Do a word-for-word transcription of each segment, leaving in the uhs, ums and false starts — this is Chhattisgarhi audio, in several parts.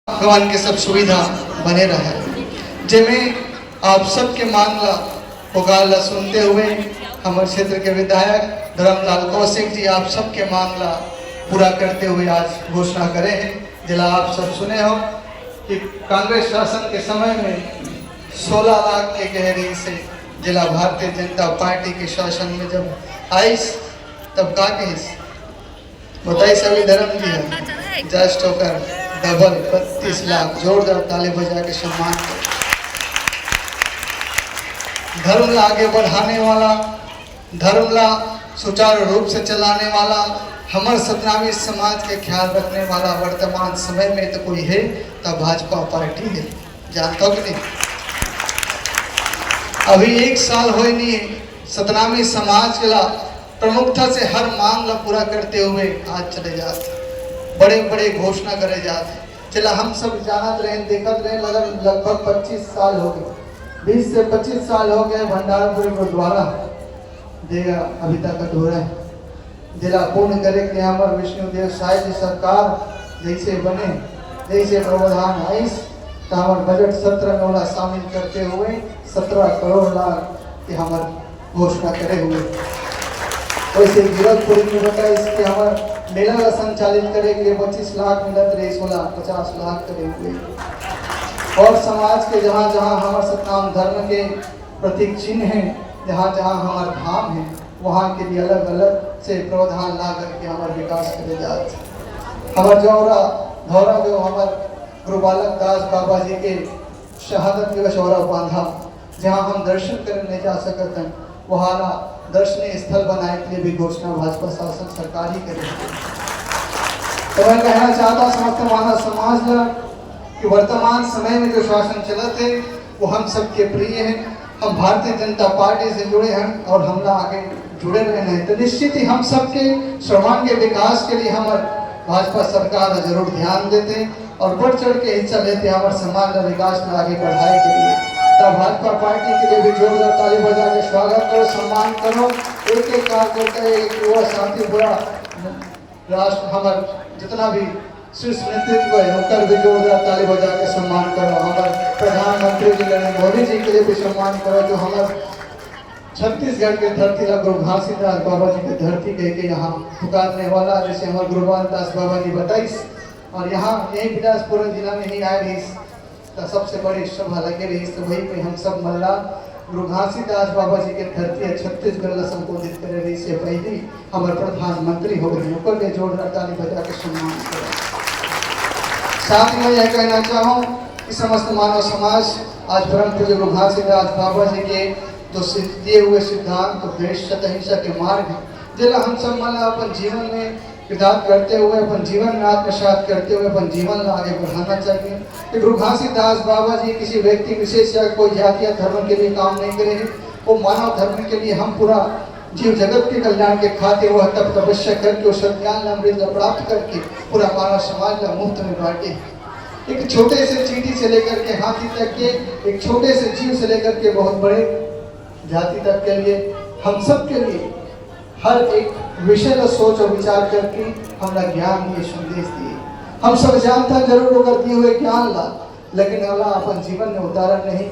भगवान के सब सुविधा बने रहे, जेमे आप सबके मांग ला, पुकार ला सुनते हुए हमर क्षेत्र के विधायक धर्मलाल कौशिक जी आप सबके मांग ला पूरा करते हुए आज घोषणा करे हैं, जेला आप सब सुने हो कि कांग्रेस शासन के समय में सोलह लाख के कह रही से, जेला भारतीय जनता पार्टी के शासन में जब आइस, तब का कहिस? बताई सभी धर्म जी है, जस्ट होकर डबल बत्तीस लाख, जोरदार ताली बजा के सम्मान करो। धर्म ला आगे बढ़ाने वाला, धर्म ला सुचारू रूप से चलाने वाला, हमर सतनामी समाज के ख्याल रखने वाला वर्तमान समय में तो कोई है, तब भाजपा पार्टी है। जानता हो कि नहीं? अभी एक साल होए नहीं है, सतनामी समाज के ला प्रमुखता से हर मांग ला पूरा करते हुए आज चले जाते, बड़े बड़े घोषणा करे जाते। चला हम सब जानत रहे, देखत रहे, लगभग लगभग पच्चीस साल हो गए, बीस से पच्चीस साल हो गए भंडारपुर गुरुद्वारा देगा अभी तक अधूरा है। जेला पूर्ण करे के हमर विष्णुदेव साय जी सरकार जैसे बने, जैसे प्रावधान आइस, त हमर बजट सत्र में ओला शामिल करते हुए सत्रह करोड़ लाख के हमर घोषणा करे हुए। वैसे गिरकपुरी में बताइस कि हमर मेला ला संचालित करे के लिए पच्चीस लाख मिलत रहे, ओला पचास लाख करे हुए। और समाज के जहाँ जहाँ हमर सतनाम धर्म के प्रतीक चिन्ह है, जहाँ जहाँ हमर धाम है, वहाँ के लिए अलग अलग से प्रावधान ला करके हमर विकास करे जात। हमर जौरा धौरा जो हमर गुरु बालक दास बाबा जी के शहादत दिवस और बांधा, जहाँ हम दर्शन करने नहीं जा सकत हैं, वहाँ ला दर्शनीय स्थल बनाए के लिए भी घोषणा भाजपा शासन सरकार ही करे। तो मैं कहना चाहता हूँ समस्त मानव समाज ला कि वर्तमान समय में जो शासन चलत है, वो हम सबके प्रिय है। हम भारतीय जनता पार्टी से जुड़े हैं और हमला आगे जुड़े रहना है। तो निश्चित ही हम सबके सर्वांगीण विकास के लिए हम भाजपा सरकार जरूर ध्यान देते हैं और बढ़ चढ़ के हिस्सा लेते हैं हमारे समाज का विकास में आगे बढ़ाए के लिए। तो भाजपा पार्टी के लिए भी जोरदार ताली बजा के स्वागत करो, सम्मान करो। एक एक कार्यकर्ता, एक युवा साथी, पूरा राष्ट्र, हमारे जितना भी शीर्ष नेतृत्व है, ओकर भी जोरदार ताली बजा के सम्मान करो। हमारे प्रधानमंत्री जी नरेंद्र मोदी जी के लिए भी सम्मान करो, जो हमारे छत्तीसगढ़ के धरती ला गुरु घासीदास बाबा जी के धरती कह के यहाँ पुकारने वाला, जैसे हमारे गुरु बालक दास बाबा जी बताइस, और यहाँ यही बिलासपुर जिला में ही आए रहिस, तो सबसे बड़ी सभा लगे रहिस, तो वही पे हम सब मन ला गुरु घासीदास बाबा जी के धरती है छत्तीसगढ़ ला संबोधित करे रहिस, ये पहली हमारे प्रधानमंत्री हो गए, ओकर के जोरदार ताली बजा के सम्मान करो। साथ ही मैं यह कहना चाहूँ कि समस्त मानव समाज आज परम पूज्य गुरु घासीदास बाबा जी के जो सि-, दिए हुए सिद्धांत, उपदेश, सत अहिंसा के मार्ग है, जेला हम सब मन ला अपन जीवन में कृतार्थ करते हुए, अपन जीवन में आत्मसात करते हुए अपन जीवन ला आगे बढ़ाना चाहिए। कि गुरु घासीदास बाबा जी किसी व्यक्ति विशेष या कोई जाति या धर्म के लिए काम नहीं करे हैं, वो मानव धर्म के लिए हम पूरा जीव जगत के कल्याण के खातिर वह तप तपस्या करके, वो सज्ञान अमृत ला प्राप्त करके पूरा मानव समाज ला मुफ्त में बांटे। एक छोटे से चींटी से लेकर के हाथी तक के, एक छोटे से जीव से लेकर के बहुत बड़े जाति तक के लिए, हम सब के लिए हर एक विषय ला सोच और विचार करके हमला ज्ञान दिए, संदेश दिए। हम सब जानथन जरूर ओकर दिए हुए ज्ञान ला, लेकिन हमला अपन जीवन में उतारन नहीं।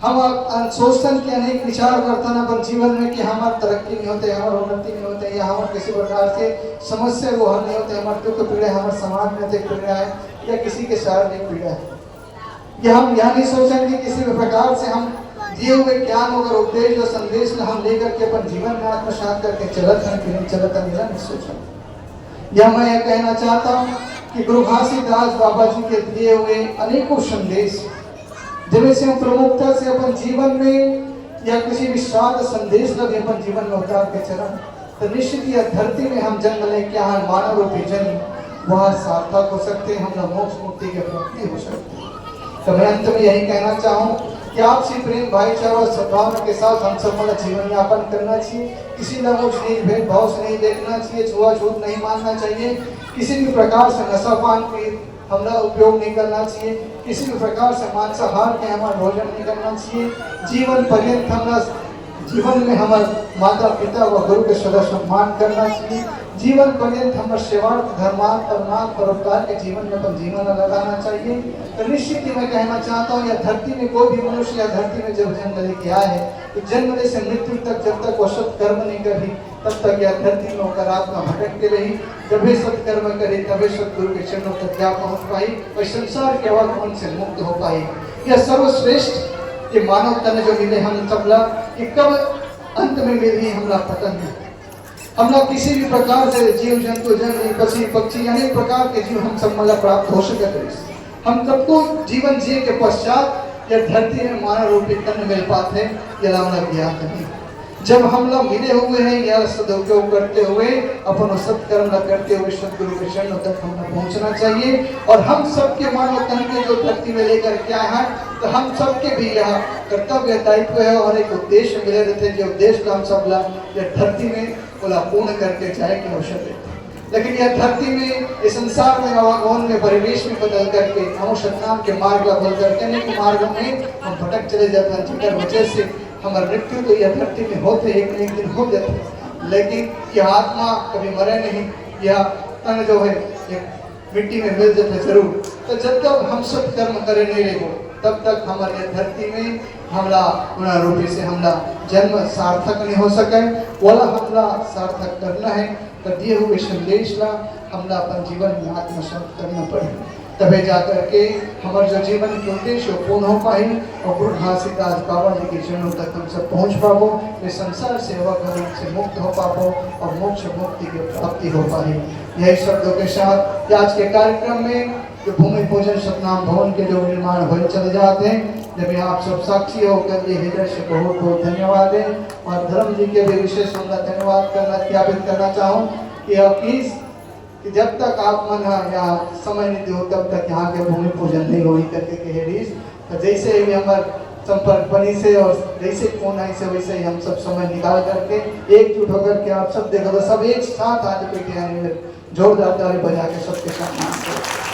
हम अनशोषण के अनेक विचार करथन अपन जीवन में कि हमार तरक्की नहीं होते, हमार उन्नति नहीं होते, या हमार किसी प्रकार से समस्या वो हल नहीं होते, हमार दुख पीड़ा हमार समाज में होते पीड़ा है या किसी के शारीरिक पीड़ा है। ये हम यह नहीं सोचेंगे किसी भी प्रकार से हम दिए हुए ज्ञान अगर उपदेश और संदेश ला हम लेकर के अपन जीवन में आत्मसात करके चलत हैं कि नहीं चलत हैं, यह नहीं सोचेंगे। यह मैं यह कहना चाहता हूँ कि गुरु घासीदास बाबा जी के दिए हुए अनेकों संदेश, जिनमें से हम प्रमुखता से अपन जीवन में या किसी भी श्राद्ध संदेश ला भी अपन जीवन में उतार के चलन, तो निश्चित यह धरती में हम जन्म लेके यहाँ मानव रूपी जन्म वह सार्थक हो सकते हैं, हम लोग मोक्ष मुक्ति के प्राप्ति हो सकते हैं। तो मैं अंत में यही कहना चाहूँ कि आपसी प्रेम, भाईचारा और सद्भावना के साथ हम सब का जीवन यापन करना चाहिए। किसी ना कुछ नीच भेदभाव से नहीं देखना चाहिए, छुआछूत नहीं मानना चाहिए, किसी भी प्रकार से नशा पान की हमला उपयोग नहीं करना चाहिए, किसी भी प्रकार से मांसाहार के हमारा भोजन नहीं करना चाहिए। जीवन पर्यंत हमला जीवन में हमर माता पिता व गुरु के सदा सम्मान करना चाहिए। जीवन पर्यंत हमर सेवार्थ, धर्मार्थ, परमार्थ, परोपकार के जीवन में अपन जीवन ला लगाना चाहिए। तो निश्चित ही मैं कहना चाहता हूँ, यह धरती में कोई भी मनुष्य यह धरती में जब जन्म लेके आए है, तो जन्म ले से मृत्यु तक जब तक वो सत्कर्म नहीं करी, तब तक यह धरती में ओकर आत्मा भटकते रही। जबे सत्कर्म करे, तबे सतगुरु के चरणों तक जा पहुंच पाई और संसार के आवागमन से मुक्त हो पाई। यह सर्वश्रेष्ठ ये मानव तन जो मिले हम सबला, ये कब अंत में मिलही, हमला पता नहीं। हमला किसी भी प्रकार से जीव जंतु, जंगली पशु पक्षी, अनेक प्रकार के जीव हम सब मला प्राप्त हो सकत रहिस। हम सबको जीवन जिए के पश्चात यह धरती में मानव रूपी तन मिल पाते, ये हमला ज्ञात नहीं। जब हम लोग मिले हुए हैं, यह सदुपयोग करते हुए, अपन वो सत्कर्म ला करते हुए सदगुरु के चरणों तक हमला पहुंचना चाहिए। और हम सबके मानव तन के जो धरती में लेकर के आए हैं, तो हम सबके भी यह कर्तव्य दायित्व है और एक उद्देश्य मिले रहते हैं, जो उद्देश्य ला हम सब ला यह धरती में ओला पूर्ण करके जाए के अवसर देते हैं। लेकिन यह धरती में, इस संसार में, आवागमन में, परिवेश में बदल करके हम सतनाम के मार्ग ला भूल करके अनेक मार्ग में हम भटक चले जाते हैं, जेकर वजह से हमर मृत्यु तो यह धरती में होते, एक न एक दिन हो जाते। लेकिन यह आत्मा कभी मरे नहीं, यह तन जो है, ये मिट्टी में मिल जाते जरूर। तो जब तक हम सत्कर्म करे नहीं रहेगो, तब तक हमर यह धरती में हमला, उना रूपी से हमला जन्म सार्थक नहीं हो सके। वाला हमला सार्थक करना है, तो दिए हुए संदेश ला हमला अपन जीवन में आत्मसात करना पड़े, तबे जा करके हमर जो जीवन के उद्देश्य वो पूर्ण हो पाही और गुरु घासीदास बाबा जी के चरणों तक हम सब पहुंच पाबो, ये संसार से, आवागमन से मुक्त हो पाबो और मोक्ष मुक्ति के प्राप्ति हो पाही। यही शब्दों के साथ आज के कार्यक्रम में जो भूमि पूजन सतनाम भवन के जो निर्माण होए चले जाते हैं, जब आप सब साक्षी हो, कर ये हृदय से बहुत बहुत धन्यवाद है। और धर्म जी के भी विशेष हमला धन्यवाद करना, ज्ञापित करना चाहूँ कि आप इस, कि जब तक आप मन ह यहाँ समय नहीं दो, तब तक यहाँ के भूमि पूजन नहीं होही करके कहे रहीस। तो जैसे ही हमार संपर्क बनी से और जैसे फोन आई से, वैसे ही हम सब समय निकाल करके एकजुट होकर के आप सब देखो तो सब एक साथ आज बैठे हैं, जोरदार ताली बजा के सबके सम्मान करो।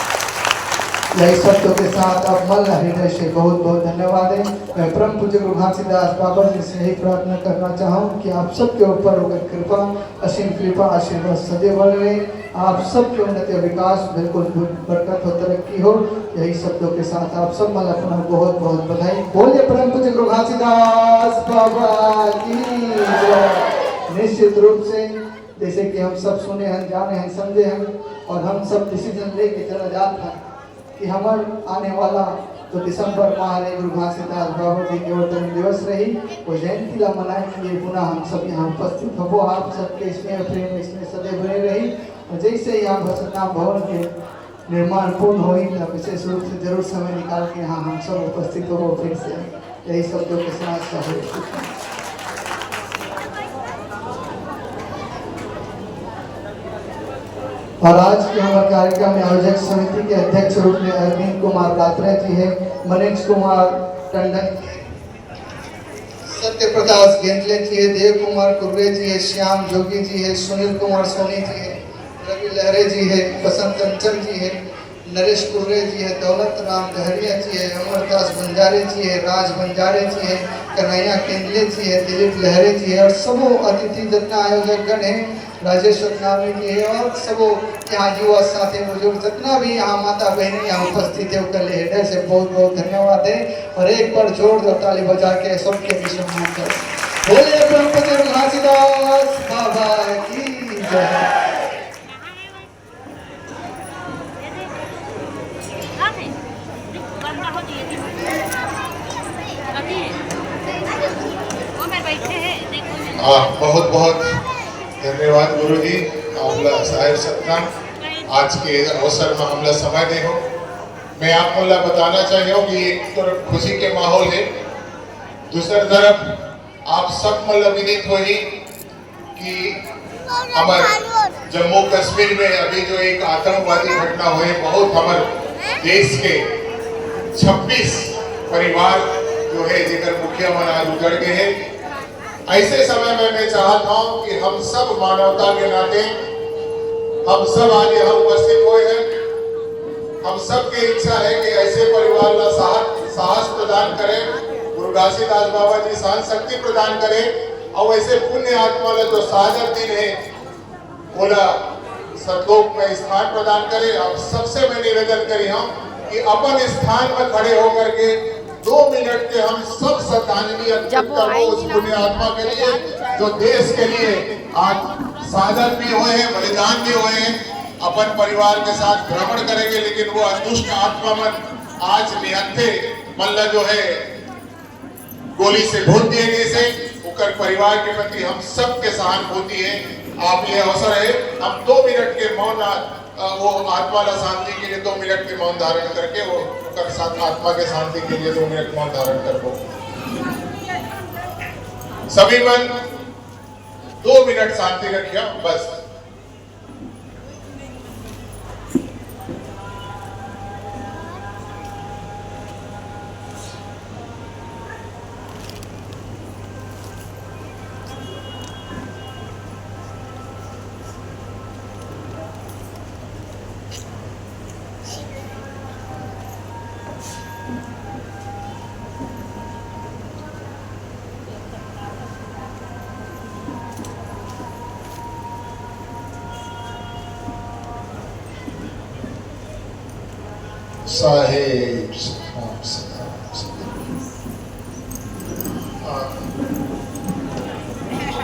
यही शब्दों के साथ आप मन हृदय से बहुत बहुत धन्यवाद है। मैं परम पूज्य गुरु घासीदास बाबा जी से यही प्रार्थना करना चाहूँ कि आप सबके ऊपर होकर कृपा, असीम कृपा, आशीर्वाद सदैव बने रहे। आप सबके उन्नति और विकास बिल्कुल बरकत हो, तरक्की हो। यही शब्दों के साथ आप सब मन अपना बहुत बहुत बधाई। बोलिए परम पूज्य गुरु घासीदास बाबा की जय। निश्चित रूप से जैसे कि हम सब सुने हैं, जाने हैं, समझे हैं और हम सब डिसीजन लेके चला जात हैं कि हमर आने वाला जो दिसंबर माह रही गुरु घासीदास बाबा जी के अवतरण दिवस रही, वो जयंती ला मनाए के लिए पुनः हम सब यहाँ उपस्थित होबो। आप सबके स्नेह प्रेम इसमें सदैव बने रही और जैसे ही यहाँ सतनाम भवन के निर्माण पूर्ण होई, तब विशेष रूप से जरूर समय निकाल के यहाँ हम सब उपस्थित होबो फिर से। यही शब्दों के साथ सहयोग। और आज के हमारे कार्यक्रम में आयोजक समिति के अध्यक्ष रूप में अरविंद कुमार रात्रे जी है, मनीष कुमार टंडन, सत्य प्रकाश गेंदले जी है, देव कुमार कुर्रे जी है, श्याम जोगी जी है, सुनील कुमार सोनी जी है, रवि लहरे जी है, बसंत अंचल जी है, नरेश कुर्रे जी है, दौलत राम डहरिया जी है, अमरदास बंजारे जी है, राज बंजारे जी है, कन्हैया केंदले जी है, दिलीप लहरे जी है और सबो अतिथि जितना आयोजक गण है, राजेश सतनामी जी है और सबो यहाँ युवा साथी बुजुर्ग जितना भी यहाँ माता बहन यहाँ उपस्थित है, ओकर ले हृदय से बहुत बहुत धन्यवाद है। और एक बार जोरदार ताली बजा के सबके भी सम्मान करें। बोलिए परम पूज्य घासीदास बाबा की जय। हाँ, बहुत बहुत धन्यवाद गुरुजी, आपला साहेब सतनाम, आज के अवसर में हमला समय दे हो। मैं आप मन ला बताना चाहिए कि एक तरफ खुशी के माहौल है, दूसरी तरफ आप सब मन ला विदित होही कि हमर जम्मू कश्मीर में अभी जो एक आतंकवादी घटना हुए, बहुत हमर देश के छब्बीस परिवार जो है, जेकर मुखिया मन आज उजड़ गए हैं। ऐसे समय में मैं चाहता हूं कि हम सब मानवता के नाते हम सब आज यहाँ उपस्थित हुए हैं। हम सबके इच्छा है कि ऐसे परिवार ला साहस, साहस प्रदान करें, गुरु घासीदास बाबा जी सहन शक्ति प्रदान करे, अउ ऐसे पुण्य आत्मा ला जो सादर दिन हे, ओला सतलोक में स्थान प्रदान करे। अब सबसे मैं निवेदन करी हूँ कि अपन स्थान में खड़े होकर के दो मिनट के हम सब श्रद्धांजलि अर्पित करबो उस पुण्य आत्मा के लिए, जो देश के लिए आज सादर भी हुए हैं, बलिदान भी हुए हैं। अपन परिवार के साथ भ्रमण करेंगे, लेकिन वो दुष्ट आत्मा मन आज निहत्थे मन ला जो है गोली से भून दिए गए से, ओकर परिवार के प्रति हम सबके सहानुभूति है। आप ये अवसर है, हम दो मिनट के मौन आ-, अ, वो आत्मा ला शांति के लिए दो मिनट के मौन धारण करके वो ओकर साथ आत्मा के शांति के लिए दो मिनट मौन धारण करबो। सभी मन दो मिनट शांति रखिए बस। साहेब, साहेब,